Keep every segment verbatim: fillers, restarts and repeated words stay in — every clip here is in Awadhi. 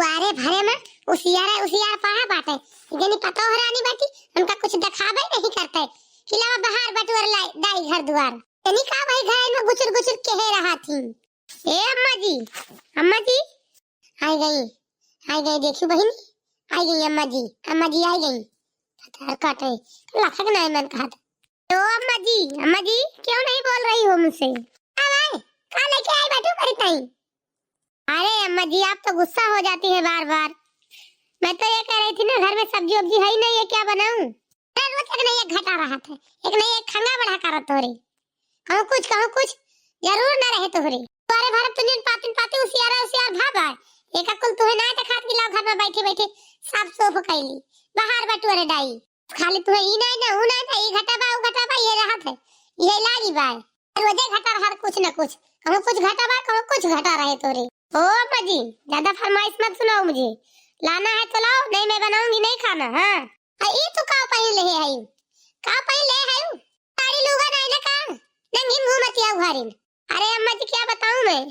बारे भरे में उसियारा उसियार पड़ा बाटे। जनी पतोह रानी बाटी, उनका कुछ देखाबे नहीं करते। कि लावा बहार बटुअर लाई, दाई घर दुआर। तनी का भाई घर में गुचुर गुचुर केहे रहा थी। ए अम्मा जी, अम्मा जी, आई गई, आई गई, देखियो बहिनी, आई गई अम्मा जी, अम्मा जी आई गई। भतार काटे, लखक नाई मन कहत। तो अम्मा जी, अम्मा जी, क्यों नहीं बोल रही हो मुझसे? का भाई, का लेके आई बैठो करी तई? अरे अम्मा जी, आप तो गुस्सा हो जाती हैं बार बार। मैं तो ये कह रही थी ना, घर में सब्जी वब्जी है ही नहीं है, क्या बनाऊं? अरे रोज एक नहीं एक घटा रहा था, एक नहीं एक खंगा बढ़ा करत हो रही। कहूँ कुछ, कहूँ कुछ, जरूर ना रहे तोहरे। अरे भरत तुनिन पातिन पाती उसियारा उसियार भाबा। एका कुल तुहे ना देखात कि लाओ घर में बैठे बैठे साफ सूफ कैली। बहार बटुअरे डाई। खाली तुहे ई नाई ना, ऊ नाई ना, ई घटा बा, ऊ घटा बा, ये रहत है। ये लागी बा। रोजे घटा हर कुछ ना कुछ। कहूँ कुछ घटा बा, कहूँ कुछ घटा रहे तोरे। ओ अम्मा जी, ज्यादा फरमाइश मत सुनाओ मुझे। लाना है तो लाओ, नहीं मैं बनाऊंगी नहीं खाना, हाँ। आ ई तू का पहिन ले है? का पहिन ले है? साड़ी लूगा नाई ना का? नंगी घूमतिया उघारिन। अरे अम्मा जी, क्या बताऊं मैं,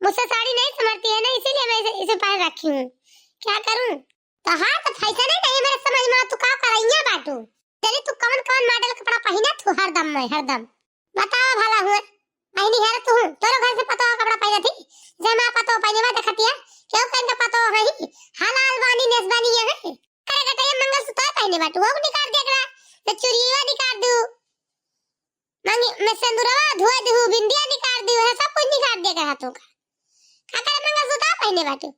मुझसे साड़ी नहीं संभरती है ना, इसीलिए मैं इसे, इसे पहन रखी हूँ। क्या करूं? तो हाँ, तो फैशन है नहीं मेरे समझ में, तू का करैया बाटू? चली तू कवन कवन मॉडल कपड़ा पहिना तू हरदम में, हरदम। बताओ भला हुए, अहिनी हर तू, तोरो घर से पतो कपड़ा पहिना थी, जमा पतो पहिने में देखतिया, क्यों कहीं का पतो है, हलाल बानी, नेस बानी ये है। अरे गटैया मंगलसूत्र पहिने बाटू, वो निकाल दे एकरा, तो चुरिया निकाल दू। मंगी, मैं सिंदूरवा धोए दू, बिंदिया निकाल दू, है सब कुछ निकाल दे एकरा हाथों का। का करे मंगलसूत्र पहिने बाटू?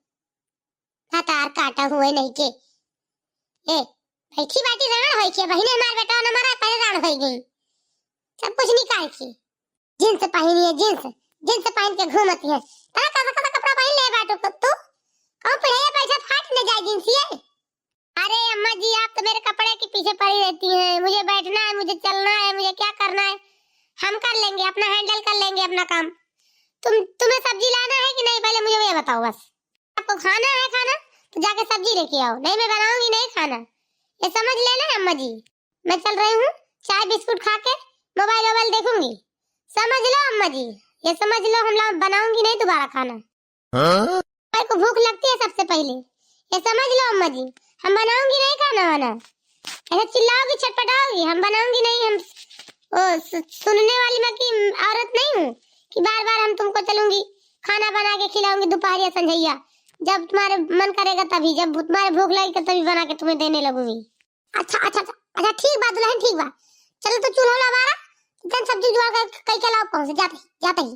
भतार काटा हुए नहीं के। ए, बैठी बाटी राण होई के, बहिने हमार बेटा न मरा, पहले राण होई गई। सब कुछ निकाल के। जींस पहिनी है, जींस, जींस पहन के घूमती है। तरा कैसा कैसा कपड़ा पहन ले बाटू को तू? कहूँ पिढ़ैया पैसा फाट न जाए जींस ये। अरे अम्मा जी, आप तो मेरे कपड़े के पीछे पड़ी रहती हैं। मुझे बैठना है, मुझे चलना है, मुझे क्या करना है, हम कर लेंगे, अपना हैंडल कर लेंगे अपना काम। तुम, तुम्हें सब्जी लाना है कि नहीं, पहले मुझे ये बताओ बस। आपको खाना है खाना, तो जाके सब्जी लेके आओ, नहीं मैं बनाऊंगी नहीं खाना, ये समझ लेना अम्मा जी। मैं चल रही हूँ, चाय बिस्कुट खा के मोबाइल वोबाइल देखूंगी, समझ लो अम्मा जी, ये समझ लो हम लोग बनाऊंगी नहीं दोबारा खाना। हाँ? भाई को भूख लगती है सबसे पहले, ये समझ लो अम्मा जी, हम बनाऊंगी नहीं खाना वाना। ऐसा चिल्लाओगी, छटपटाओगी, हम बनाऊंगी नहीं, हम ओ, सु-, सुनने वाली मैं की औरत नहीं हूँ कि बार बार हम तुमको चलूंगी, खाना बना के खिलाऊंगी दोपहरिया संझैया, जब तुम्हारे मन करेगा तभी, जब तुम्हारे भूख लगेगा तभी बना के तुम्हें देने लगूंगी। अच्छा, अच्छा, अच्छा, अच्छा, ठीक बा दुल्हन, ठीक बा। चलो तो चूल्हा ला बारा, जन सब्जी जुगाड़ कर, कई के लाओ पहुंच जाते, जाते ही।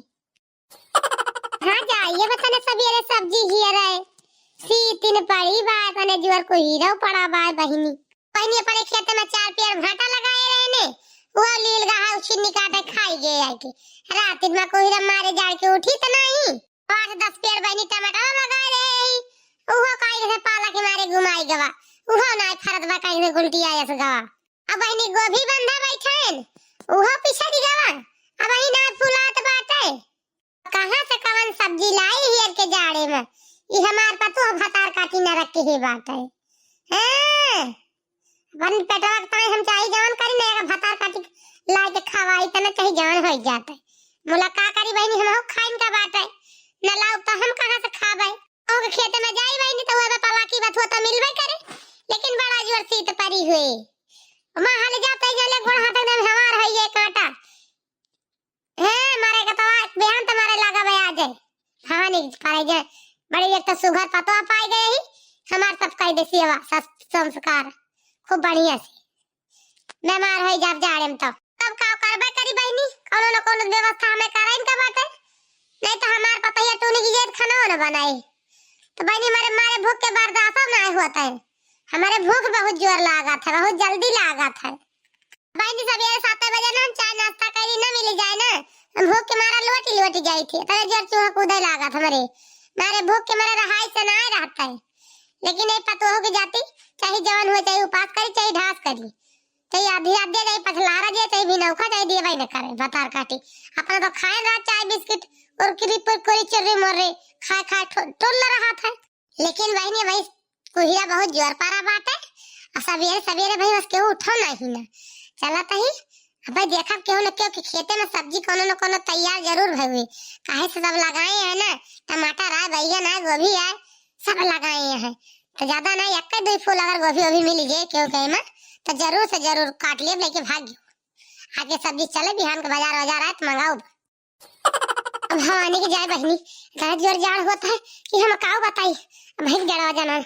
हाँ जा, ये बताने सवेरे सब्जी हियर है, सीतिन पड़ी बा, तने जुअर को हीरो पड़ा बा बहिनी। बहिनी अपने खेत में चार पेड़ भाटा लगाए रहे ने, वो लील गहा उछिन्नी काटे खाई गए आके। रात दिन में कोहिरा मारे जाड़ के उठी त नहीं। आठ दस पेड़ बहिनी टमाटर लगाए रहे ही, उहो काई से पाला के मारे गुमाई गवा, उहो नाई फरत बा काई से गुलटी आयस गवा। अब बहिनी गोभी बंधा बैठेन, उहो पिछड़ी गवा, अब ही नाई फुलात बाटे। कहाँ से कवन सब्जी लाई हियर के जाड़े में? ई हमार पतोह भतार काटी न रखे हे बाटे। हैं? अपन पेटवा के ताई हम चाही जवन करी ना, एगो भतार काटी लाई के खवाई त न चाही जवन होई जाते। मुला का करी बहिनी, हम हो खाइन का बाटे। न लाउ त हम कहाँ से खाबे? ओके खेते में जाई बहिनी त उहे पलाकी बथुआ त मिलबे करे। लेकिन बड़ा जोर सीत परी हुए। माँ हाल जाते जले गोड़ हाथ एकदम हमार होई गए कांटा। हे, मारे के तो बिहान तो मारे लागा बे आ जाए। भवानी पारे जे बड़ी एक तो सुघर पतोह पाई गए ही, हमार सब कई देसी हवा, सस-, संस्कार खूब बढ़िया से। बीमार होई जाब जाड़े में तो। तब का करबे करी बहिनी, कौनो न कौनो व्यवस्था हमें कराइन का बाटे। नहीं तो हमार पतोहिया टूनी की जेत खाना न बनाई। तो बहिनी मारे, मारे भूख के बर्दाश्त ना होता है। हमारे भूख बहुत जोर लागत है, बहुत जल्दी लागत है। बहिनी, सबेरे सात बजे ना हम चाय नाश्ता करी ना मिली जाए ना, हम भूख के मारा लोटी लोटी जाई थी। तले जोर चूहा कूदे लागत हमरे, मारे भूख के मारे रहाई से ना रहत है। लेकिन ये पतोह के जाती, चाहे जवन हो, चाहे उपास करी, चाहे ढास करी, चाहे आधी रात दे, चाहे पछलारा दे, चाहे भिनौखा, चाहे देवे न करे, भतार काटी। अपना तो खाए रहा चाय बिस्किट, कुरकुरी पुरकुरी चुर्री मुर्री खाए खाए ठो-, टोल रहा था। लेकिन बहिनी, भाई, कुहिरा बहुत जोर पारा बाटे। आ सबेरे सबेरे भाई बस केहू उठो नहीं ना। चलत ही, अब भाई देखब केहू न केहू के खेते में सब्जी कोनो न कोनो तैयार जरूर भई हुई। काहे से सब लगाए हैं ना, टमाटर आए, बैगन आए, गोभी आए, सब लगाए हैं। तो ज्यादा ना, एक दुई फूल अगर गोभी वोभी मिल जाए केहू कहीं में, तो जरूर से जरूर काट लेब, लेके भाग गयो। आगे सब्जी चले, बिहान के बाजार वाजार आए तो मंगाउब। अब भवानी के जाए बहिनी, इतना जोर जाड़ होत है कि हम काउ बताई। अब भाई जड़वा जाना।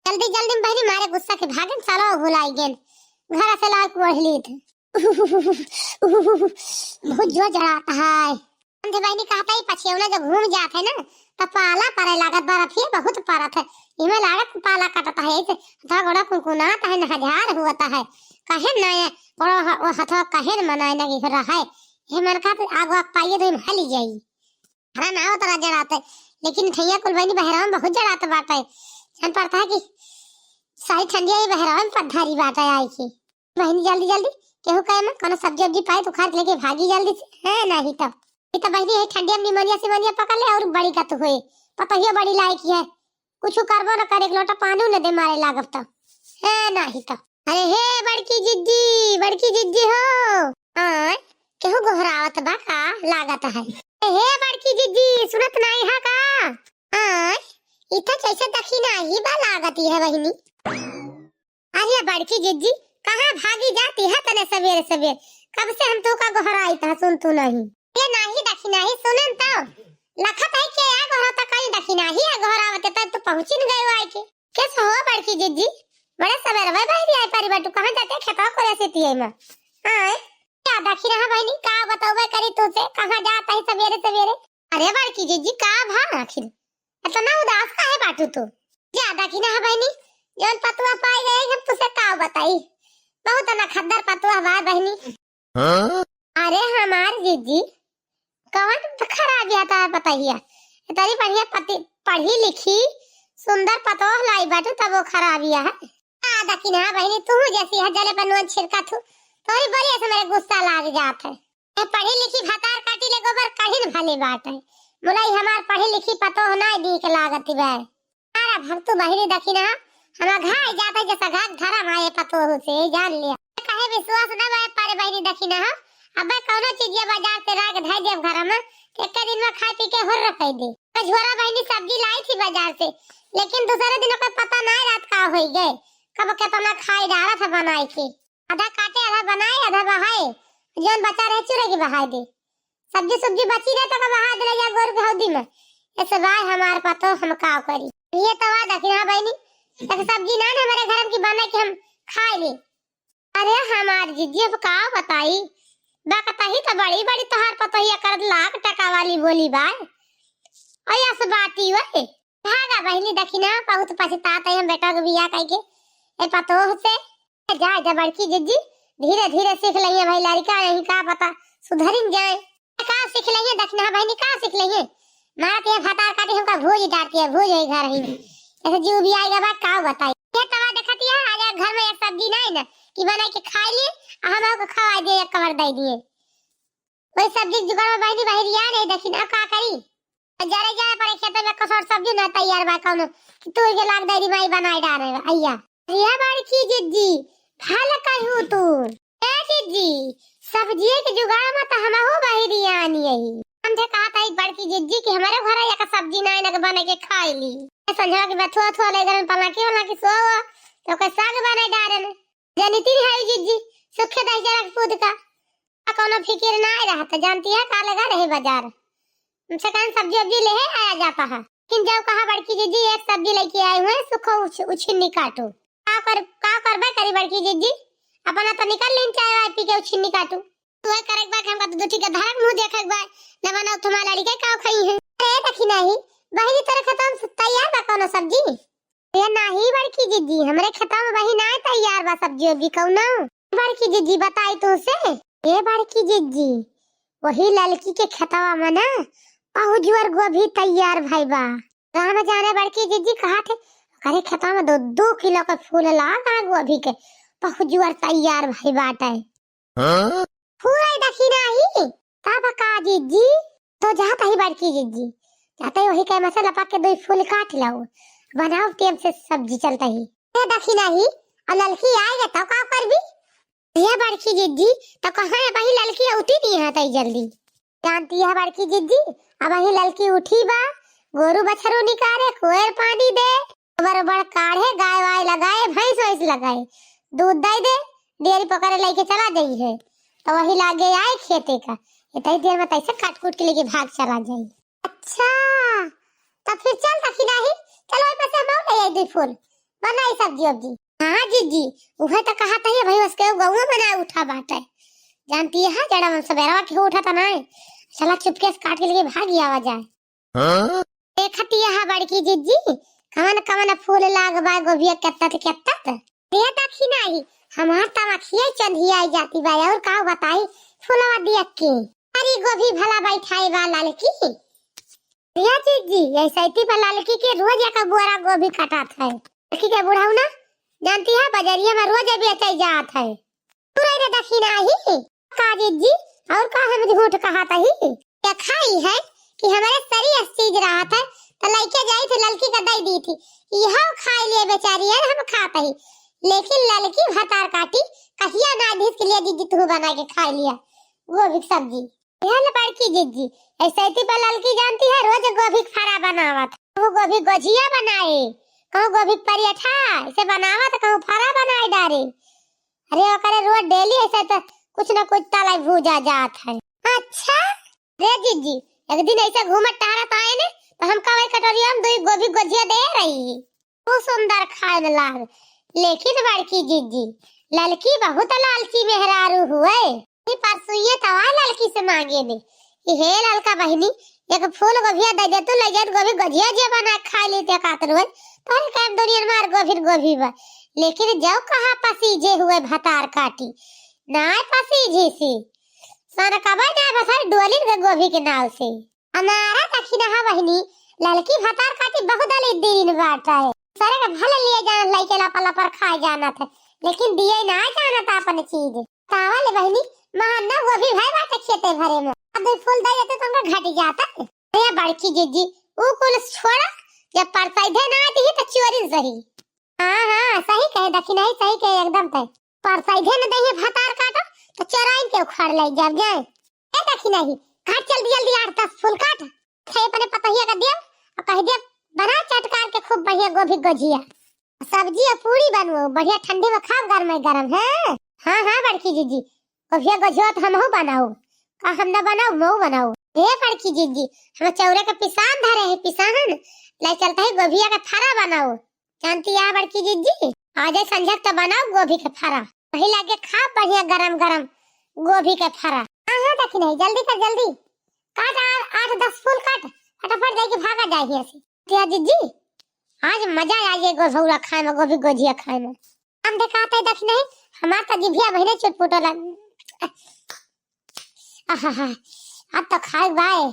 जल्दी जल्दी में बहिनी मारे गुस्सा के भागन, साला भुलाई गेन। घर से लाग ओढ़ ली थे। बहुत जोर जड़ात है। समझे बहिनी कहत है, पछेवना जब घूम जात है ना, त पाला परे लागत, बर्फिया बहुत परत है। इमे लागत पाला कटत है, ऐसे हथवा गोड़ा कुनकुनात है, नहजार होत है। कहे न ये गोड़ा ह-, वो हथवा कहे न मनाए न गिर रहा है। ये मन का तो आग वाग पाइए तो इम हली जाई। हरा ना होत रहा जड़ाते, लेकिन ठैया कुल बहिनी बहरावा में बहुत जड़ात बाटे। जान पड़ता है कि सारी ठंडिया ये बहरावा में पद्धारी बाटे आई की। बहिनी जल्दी जल्दी, केहू कहे में कोनो सब्जी उब्जी पाए तो उखाड़ लेके भागी जल्दी से, है नहीं तो। ये तो बहिनी है ठंडिया में निमोनिया सिमोनिया पकड़ ले और बड़ी गत हुए, पतोहिया बड़ी लायक है, कुछ करबो न करे, एक लोटा पानी न दे मारे लागब तो, है नहीं तो। अरे हे बड़की जिज्जी, बड़की जिज्जी हो, आय, केहू गोहरावत बा का लागत है। अरे हे बड़की जिज्जी, सुनत नहीं है का? आय, ई तो जैसे दखिनाही बा लागत है बहिनी। अरे बड़की जिज्जी, कहाँ भागी जाती है तने सवेरे सवेरे? कब से हम तू का गोहराई था, सुन तू नहीं। ये नाही दखिनाही सुनन तो लखत है के या गोहरा तो कहीं दखिनाही है गोहरावते तब तू पहुँचिन गयो आए के। कैसे हो बड़की जिज्जी? बड़े सवेरे भाई भाई आई पारी बाटू, कहाँ जाते खेतवा को रेसिती है माँ? हाँ, क्या दखिना है बहिनी, का बताओ करी तू से, कहाँ जाता है सवेरे सवेरे? अरे बड़की जिज्जी, का भा आखिर इतना उदास काहे बाटू तू? ज्यादा की ना बहिनी, जौन पतुआ पाई गए हम तुसे का बताई, बहुत ना खद्दर पतुआ बा बहिनी। हाँ? अरे हमार जिज्जी, कवन खराबिया था बताइया? इतनी बढ़िया पति, पढ़ी लिखी, सुंदर पतोह लाई बाटू, तब वो खराबिया है। आ दकिना बहिनी, तू जैसी है जले पर नून छिड़का थू, तोरी बोलिए से मेरे गुस्सा लाग जात है। ए, पढ़ी लिखी भतार काटी ले गोबर कहीं न भले बाटे। मुलाई हमार पढ़ी लिखी पतोह नाय नीक लागत बे। अरे भक्तु बहिनी दखिना, हमार घाय जात है जैसा घाघ धरम आए पतोह से, जान लिया। कहे विश्वास न बे पारे बहिनी दखिना, अबे कौनो चीज ये बाजार से लाके धर देब घर में, एक दिन में खाए पी के हुर्र कर दे। झोरा बहिनी सब्जी लाई थी बाजार से, लेकिन दूसरे दिन ओकर पता नाय रात का होई गए, कब केतना खाई डालत है बनाए के। आधा काटे, आधा बनाए, आधा बहाए। जौन बचा रहे, चूरे के बहाए दे। सब्जी सुब्जी बची रहे, तो का बहाए दे, ले जा गोरू के हौदी में। ऐसे बाय हमार पतो, हम का करी? ये तो बात दखिना बहिनी, एक सब्जी ना ना हमारे घर में की बने कि हम खाए ले। अरे हमार जिज्जी, अब का बताई? बकतही तो बड़ी बड़ी तोहार पतोहिया करत, लाख टका वाली बोली बाय। और यस बाटी वही। भागा बहिनी दखिना, बहुत पछतात है हम बेटा के बियाह कइके ए पतोह से। जा, जा बड़की जिज्जी, धीरे धीरे सीख लइहे भाई, लड़का यही का पता सुधरिन जाए। का सीख लइहे दखिना बहिनी, का सीख लइहे? मारत है भतार काटी हमका भूज डारती है, भूज है घर ही। ऐसे जीव भी आएगा बा, का बताई? ये तवा देखती है, आज एक घर में एक सब्जी नहीं ना कि बनाई के खाई ली, आ हम आपको खवाई दिए, एक कवर दे दिए। वही सब्जी जुगाड़ में बहिनी बहिरिया नहीं दखिना, का करी? जरे जाए पड़े खेते में, कसौर सब्जी ना तैयार बा कौनो, कि तू के लाग दे दी माई बनाई डारे अइया। अरे बड़की जिज्जी, भल कहू तू। ए जिज्जी, सब्जिए के जुगाड़ में तो हमहू बहिरियान यही। हम जे कहा था बड़की जिज्जी कि हमारे घर एक सब्जी ना ना बने के खाई ली। ए संझवा के बथुआ थुआ ले गरन पलाकी वाला की सो, तो के साग बनाई डारन। जनिती है जिज्जी, सुखे दही जरा के कूद का। आ कौनो फिकिर ना आए रहत, जानती है का लगा रहे बाजार। हमसे कहें सब्जी उब्जी लेहे आया जाता है। लेकिन जब कहा बड़की जिज्जी एक सब्जी लेके आए हुए, सुखो उछ-, उछिन्नी काटू। का कर, का करबे करी बड़की जिज्जी? अपना तो निकल लेन चाय वाय पी के उछिन्नी काटू। तू है करे के बाद हमका तो दू ठीक धरक मुंह देखे के बाद, न बनाओ तुम्हारा लड़के का खाई है। अरे देखी नहीं, बहिनी तोरे खतम से तैयार बा कौनो सब्जी? ए नाही बड़की जिज्जी, हमरे खेतवा में वही नाय तैयार बा सब्जी उब्जी कौनो। बड़की जिज्जी बताई तुसे। ए बड़की जिज्जी, वही ललकी के खेतवा में ना पहुजुअर गोभी तैयार भई बा। राम जाने बड़की जिज्जी कहा थे, ओकरे खेतवा में दो दो किलो के फूल लागा गोभी के, पहुजुअर तैयार भई बाटे। हाँ? फूल दखिना ही, तब का जिज्जी? तो जात ही बड़की जिज्जी, जाते ही वही के में से लपक के दो फूल काट लाओ, बनाओ टेम से सब्जी चलता ही। ए दखिना ही, और ललकी आए गए तो का करबी? ये बड़की जिज्जी, तो कहाँ है वही ललकी उठी नहीं है तई जल्दी। जानती है बड़की जिज्जी, अब वही ललकी उठी बा, गोरू बछरू निकारे, कोयर पानी दे, गोबर ओबर काढ़े, गाय वाय लगाए, भैंस वैंस लगाए, दूध दे दे, डेयरी पकड़े लेके चला जाई है। तो वही लागे आए खेते का, इतनी देर में तैसे काट कूट के लेके भाग चला जाई। अच्छा, तब फिर चल सकी नाही, चलो ओइ पासे हम ले आई दो फूल, बनाई सब्जी उब्जी। हाँ जीजी, उहे तो कहा था ये भाई, उसके गौवा में ना उठा बाटे। जानती है, जड़ा हम सवेरवा के उठा था ना, चला चुपके से काट के लेके भाग आवा जाए। हाँ? देखती है बड़की जीजी, कवन कवन फूल लाग बा गोभिया केत्ता ते केत्ता ते। ये देखी नाही, हमार तमखिया चंदिया आई जाती बा, और का बताई, फूलवा दिया के। अरे गोभी भला बैठाए बा ललकी। या जीजी, ऐसे इतनी पर ललकी के रोज एक बोरा गोभी कटात है। ललकी के बुढ़ऊ ना, जानती है, बजरिया में रोज बेचे जात है। तू रही रे दखिनाही, का जीजी, और का हम झूठ कहत ही? देखाई है कि हमारे सरी चीज रहत है, तो लइके जाई थे, ललकी का दई दी थी। इहो खाई लिए बेचारी है, हम खात ही। लेकिन ललकी भतार काटी, कहिया ना धीस के लिए जीजी तू बना के खाई लिया। गोभी की सब्जी। यह ले बड़की जीजी, ऐसे इतनी पर ललकी जानती है, रोज गोभी के फरा बनावत। कहूँ गोभी गोझिया बनाए, कहूँ गोभी के परियठा, इसे बनावत, कहूँ फरा बनाए डारे। अरे ओकरे रोज डेली ऐसे तो कुछ न कुछ तलाई भूजा जात है। अच्छा, रे जीजी, एक दिन ऐसे घूमत टहरत आए ने, तो हमका वही कटोरिया में दो गोभी गोझिया दे रही। बहुत सुंदर खाए में लाग। लेकिन बड़की जीजी, ललकी बहुत लालची मेहरारू हुए। ई परसुइये तवा ललकी से मांगे ने कि हे ललका बहिनी, एक फूल गोभिया दे दे, तू ले जान गोभी गोझिया जे बना के खा लेते कात रोज। तोरे काम दुनिया में मार गोभी न गोभी बा। लेकिन जौ कहा पसीजे हुए भतार काटी, नाय पसीजे से। सन कबे नाय बसाई डोलिन के गोभी के नाव से। हमारा दखिनहा बहिनी, ललकी भतार काटी बहुत दलित दिन बाटा है। सरे के भले लिए जान लइके लपर लपर खाए जानत है, लेकिन दिए ना जानत अपन चीज। तावा ले बहिनी, महाना गोभी भय बाटे खेते भरे में। अब दो फूल दे देते तो उनका घट जाता। अरे बड़की जीजी, ऊ कुल छोड़ा, जब परसाई दे ना आती ही तो चोरी सही। हाँ, हाँ, सही कहे दखिनही, सही कहे एकदम तय। परसाई दे न दही भतार काटो, तो चोराइन के उखाड़ ले जब जाए। ए दखिनही, काट जल्दी जल्दी आठ दस फूल काट। थे अपने पतहिया का दिया, और कह दिया, "बना चटकार के खूब बढ़िया गोभी गोझिया। सब्जी और पूरी बनवाओ, बढ़िया ठंडी में खाब गरम गरम, हैं?" हाँ, हाँ, बड़की जीजी, गोभिया गोझिया तो हमहू बनाओ। का हम ना बनाओ, मऊ बनाओ। ए बड़की जीजी, हम चौरे के पिसान धरे है, पिसान। ले चलता है गोभिया का फरा बनाओ। जानती है बड़की जीजी, आज संझक तो बनाओ गोभी के फरा। वही लागे खा बढ़िया गरम गरम गोभी के फरा। हाँ, हाँ, दखिनही, जल्दी कर, जल्दी। काट आ-, आठ दस फूल काट, फटाफट जाके भागा जाए हियां से। तिया जीजी, आज मजा आ जाए गोभौरा खाए में, गोभी गोझिया खाए में। हम देखाते दखिनही, हमार तो जिभिया बहिने चुटपुटला। आहा, अब तो खाए बाए।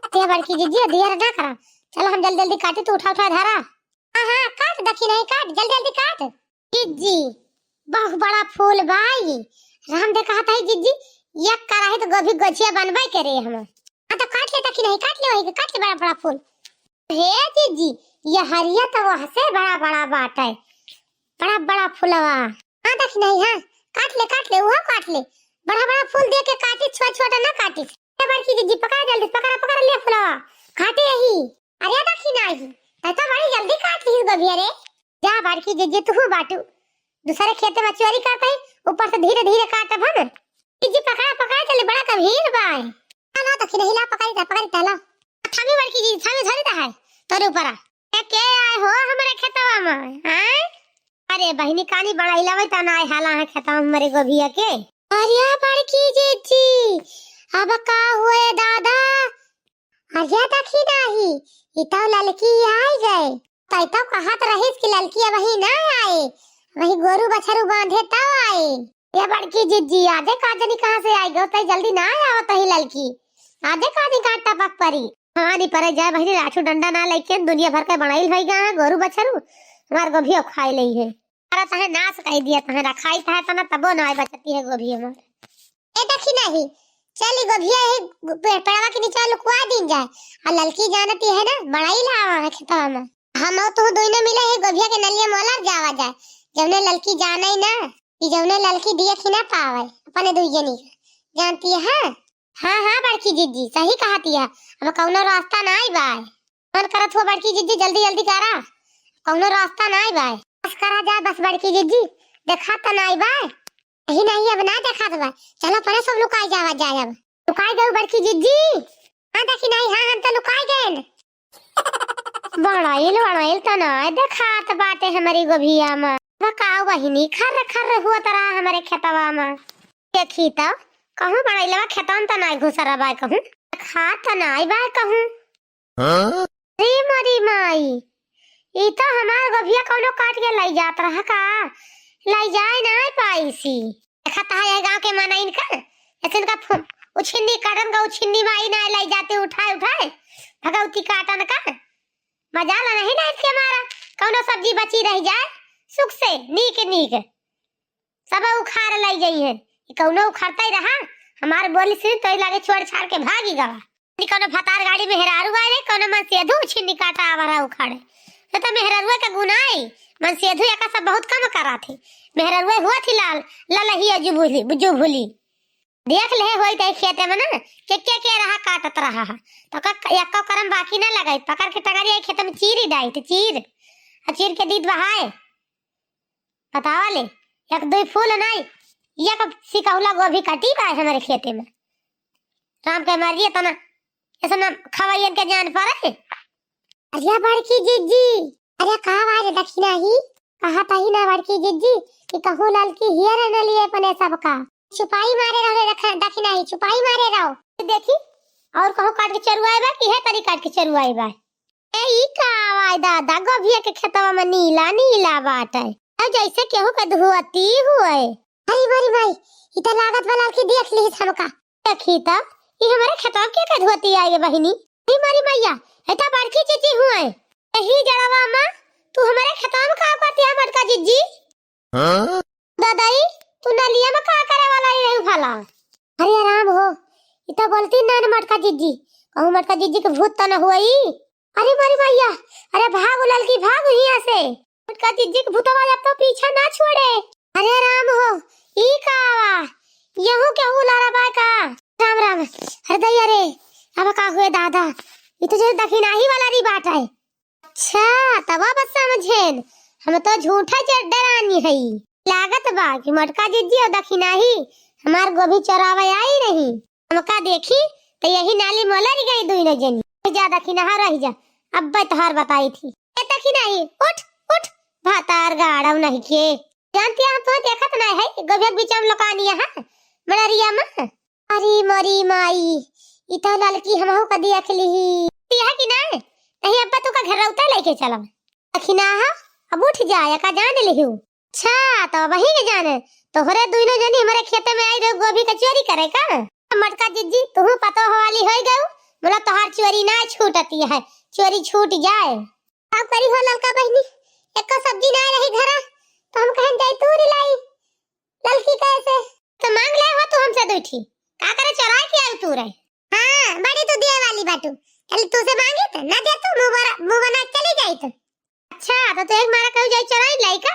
ते बड़की जीजी, दियर ना करा। चलो हम जल्दी जल्दी काटी, तू उठा उठा धरा। हाँ, हाँ, काट दखिनही, काट, जल्दी जल्दी काट। जीजी, बहुत बड़ा फूल बाई। राम दे कहत है जीजी, एक कराही तो गोभी गोझिया बनबे करे हम। हाँ तो काट ले दखिनही, काट ले वही के, काट ले बड़ा बड़ा फूल। हे जीजी, ये हरिया तो वह से बड़ा बड़ा बाटे। बड़ा बड़ा फुलवा। हाँ दखिनही, हाँ, काट ले, काट ले, उहो काट ले। बड़ा बड़ा फूल दे के काटी, छोटा छोटा ना काटी। ए बड़की जीजी, पकड़ा जल्दी, पकड़ा, पकड़ा ले फुलवा। काटे यही। अरे दखिनही, तै तो बड़ी जल्दी काट ली गोभिया रे। जा बड़की जीजी, तू बाटू। दूसरे खेते में चोरी करते ही, ऊपर से धीरे धीरे काटब हम। जीजी पकड़ा, पकड़ा, चले बड़ा गंभीर बा। हाँ, ला दखिनही, ला पकड़ी ता, पकड़ी ता, ला। थामी बड़की जीजी, थामी धरी ता है, तोरे ऊपर आ। ए, के आए हो हमरे खेतवा में, हैं? अरे बहिनी, कानी बड़ा इलावे ता ना आए हाला है खेतवा में हमरे गोभिया के। अरे बड़की जीजी, अब का हुए दादा? अरे दखिनही, ई तो ललकी आई गए। तै तो कहत रहिस कि ललकी अबही ना आए, वही गोरू बछरू बांधे तब आए। ये बड़की जीजी, आजे का जनी कहाँ से आई गो, तै जल्दी ना आवत ही ललकी। आजे का जनी का टपक परी। हाँ, नहीं परे जाए बहिनी, लाठू डंडा ना लेके दुनिया भर के बनाइल होई गा है, गोरू बछरू हमार गोभियो खाई लई है। अरे तहे नाश कह दिया, तहे रखाई तहे तना तबो ना आए बचती है गोभी हमार। ए दखिनही, चली गोभिया यही पे-, पेड़वा के नीचे लुकवा दीन जाए। आ ललकी जानती है ना, बड़ाई लावा है खेतवा में। हम और तू दोनों मिले ही गोभिया के नलिया में ओलर जावा जाए। जौने ललकी जाने ही ना, कि जौने ललकी दिए खी ना पावे, अपने दुई जनी का। जानती है? हाँ, हाँ, बड़की जिज्जी, सही कहत हिया। अब कउनो रास्ता नाई बाय। मन करत हुआ बड़की जिज्जी, जल्दी, जल्दी करा, कउनो रास्ता नाई बाय। बस करा जाए, बस बड़की जिज्जी, देखात त नाई बाय। नहीं, नहीं, अब ना देखात बाय। चलो, अपने सब लुकाई जावा जाए अब। लुकाई गऊ बड़की जिज्जी। हाँ, देखी नहीं, हाँ, हम तो लुकाई गए। बड़ाइल, बड़ाइल त नाई देखात बाटे हमरी गोभिया मा। बताओ बहिनी, खर्र, खर्र हुआ त रहा हमरे खेतवा मा। देखी त, कहूँ बड़ाइलवा खेतवा मा त नाई घुसरा बाय कहूँ। देखात त नाई बाय कहूँ। हाँ? अरे मोरी माई, ई तो हमार गोभिया कउनो काट के लई जात रहा का? लई जाए ना पाइसी। देखत है यह गाँव के मनइन का, ऐसे इनका फु-, उछिन्नी काटन का, उछिन्नी माई ना लई जाते उठाए उठाए, भगवती काटन का। मजाल नहीं ना इसके मारा, कउनो सब्जी बची रह जाए, सुख से, नीक नीक। सब उखाड़ लई जइहैं। ई कउनो उखाड़ता ही रहा, हमार बोली सुनी तो लागे छोड़ छाड़ के भागी गवा। ई कउनो भतार गाड़ी मेहरारू आए रे, कउनो मनसेधू छिन्नी काटा आवा रहा उखाड़े। ये तो मेहरारुआ के गुनाई, मनसेधू एका सब बहुत कम करा थे। मेहरारुआ हुआ थी लाल, ललहिया जुबुली, जुबुली। देख ले होई ते खेते में ना, के, के, के रहा काटत रहा है। तो का, एको करम बाकी ना लगाई, पकड़ के टगरी आई खेत में चीरी डाई, तो चीर, आ चीर के दीत बहाए। बतावा ले, एक दुई फूल नाई, एक सिकहुला गोभी कटी बाय हमरे खेते में। राम के मर्जी, इतना, इतना खवैयन के जान पड़े। अरे बड़की जिज्जी, अरे का आवाज दखिना ही? कहा तही ना बड़की जिज्जी कि कहूँ ललकी हियर न लिए अपने सबका। छुपाई मारे रहो रे दख-, दखिना ही, छुपाई मारे रहो। देखी, और कहूँ काट के चरुआए बा कि है तरी काट के चरुआए बा? ए, ई का आवाज दादा, गोभिया के खेतवा में नीला नीला बाटे। अब जैसे केहू के धुआती हुए। अरे मोरी माई, ई त लागत बा ललकी देख लिहिस हमका। देखी त, ई हमरे खेतवा के के धुआती आई गे बहिनी। अरे मोरी मैया, ए त बड़की जिज्जी हुए। यही जड़वा में तू हमरे खेतवा में का करती है मोटका जिज्जी? हाँ? दादाई, तू नलिया में का करे वाला रही भला? अरे राम हो, ई त बोलती ना न मोटका जिज्जी। कहूँ मोटका जिज्जी के भूत त न हुई। अरे मोरी मैया, अरे भाग ललकी, भाग हियाँ से। मोटका जिज्जी के भूतवा अब तो पीछा ना छोड़े। अरे राम हो, ई का आवा? यहू केहू लारा बा का? राम राम। अरे दैया रे, अब का हुए दादा? ई तो जैसे दखिनाही वाला री बाटे। अच्छा, तब अब समझेन। हम तो झूठा जे डरानी हई। लागत बा कि मोटका जिज्जी और दखिनाही हमार गोभी चोरावे आई रही। हमका देखी त यही नाली में लड़ गई दुइनो जनी। जा दखिनाहा रह जा, अब्बे तोहार बताई थी। ए दखिनाही, उठ, उठ, भातार गाड़व नहीं के। जानती है, हम तो देखत नहीं है, गोभिया के बीच में लुकानी है, मड़रिया में। अरे मोरी माई, ई तो ललकी हमहू का देख लिही। यह कि ना, नहीं अब्बा तू का घर रौता लेके चलब। दखिनाहा, अब उठ जाए, का जान लिहू। अच्छा, तो वही के जाने, तोहरे दुइनो जनी हमरे खेते में आई रहो गोभी का चोरी करे का? मोटका जिज्जी, तुहू पतोह वाली होई गऊ, बोला तोहार चोरी ना छूटती है, चोरी छूट जाए। का करी हो ललका बहिनी, एको सब्जी ना रही घरा, तो हम कहन जाई तूर लाई ललकी कैसे? तो मांग ले हो तू हमसे दुई ठी, का करे चोराई के आई तू रे? हाँ, बड़ी तू दिए वाली बाटू, चल तू से मांगी तो ना दे तू, मुंह बना, मुंह बना के चली जाई तो। अच्छा, तो तू एक मारा कहू जाई चोराई लाई का?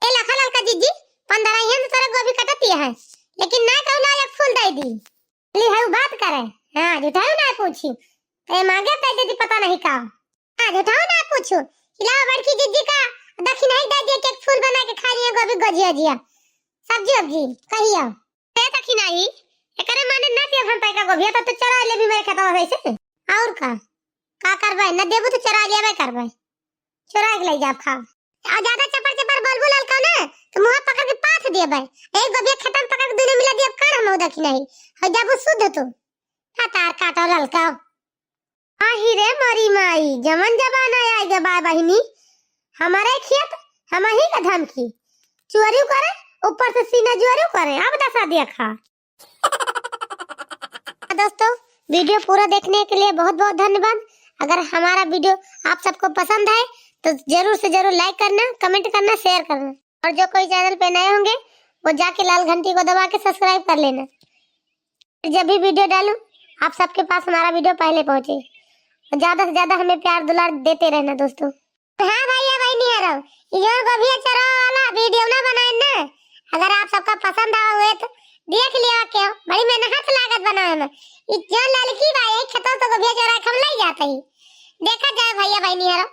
ए लखा ललका जिज्जी, पंद्रह ही तो तोरा गोभी कटती है, लेकिन ना कहू ना एक फूल दे दी। ली हऊ बात करे, हाँ, झूठाऊ ना पूछी, ए मांगे दे देती पता नहीं का। हाँ, झूठाऊ ना पूछू, खिलाओ बड़की जिज्जी का, दखिनाही दे दिया, एक फूल बना के खा लिया, गोभी गोजिया जिया, सब्जी उब्जी, कहियो। ए दखिनाही, एकरे माने ना दिया हम पैका गोभिया, तो, तो चोरा ले भी मेरे खेतवा से। और का? का करबे? न देबू तो चोरा लेबे करबे। चोरा के ले जाब खाब। आ ज्यादा चपर चपर बोलबू ललका ना, तो मुंह पकड़ के पाथ देबे। एक गोभिया खेतन पकड़ के दुनो मिला दिया, कर हम दखिनाही। हो जाबू शुद्ध तू। हतार काटो ललका। आही रे मोरी माई, जवन जमाना आइ गे बा बहिनी, हमरे खेत, हमही का धमकी। चोरी करे, ऊपर से सीना जोरी करे, अब दशा देखा। दोस्तों, video पूरा देखने के लिए बहुत बहुत धन्यवाद। अगर हमारा video आप सबको पसंद है तो जरूर से जरूर like करना, comment करना, share करना, और जो कोई channel पे नए होंगे वो जाके लाल घंटी को दबा के subscribe कर लेना। जब भी video डालूं, आप सबके पास हमारा video पहले पहुंचे। और ज्यादा से ज्यादा हमें प्यार दुलार देते रहना दोस्तों। हाँ भैया बहिनी हरो, ये जो गोभिया चोरावा वाला video ना बनाए ना, अगर आप सबका पसंद आवा हुए तो देख लिया के, बड़ी मेहनत लागत बनावे में। ई जो ललकी बा, यही खेतों से गोभिया चोरा के हम लई जात ही। देखा जाए भैया बहिनी हरो,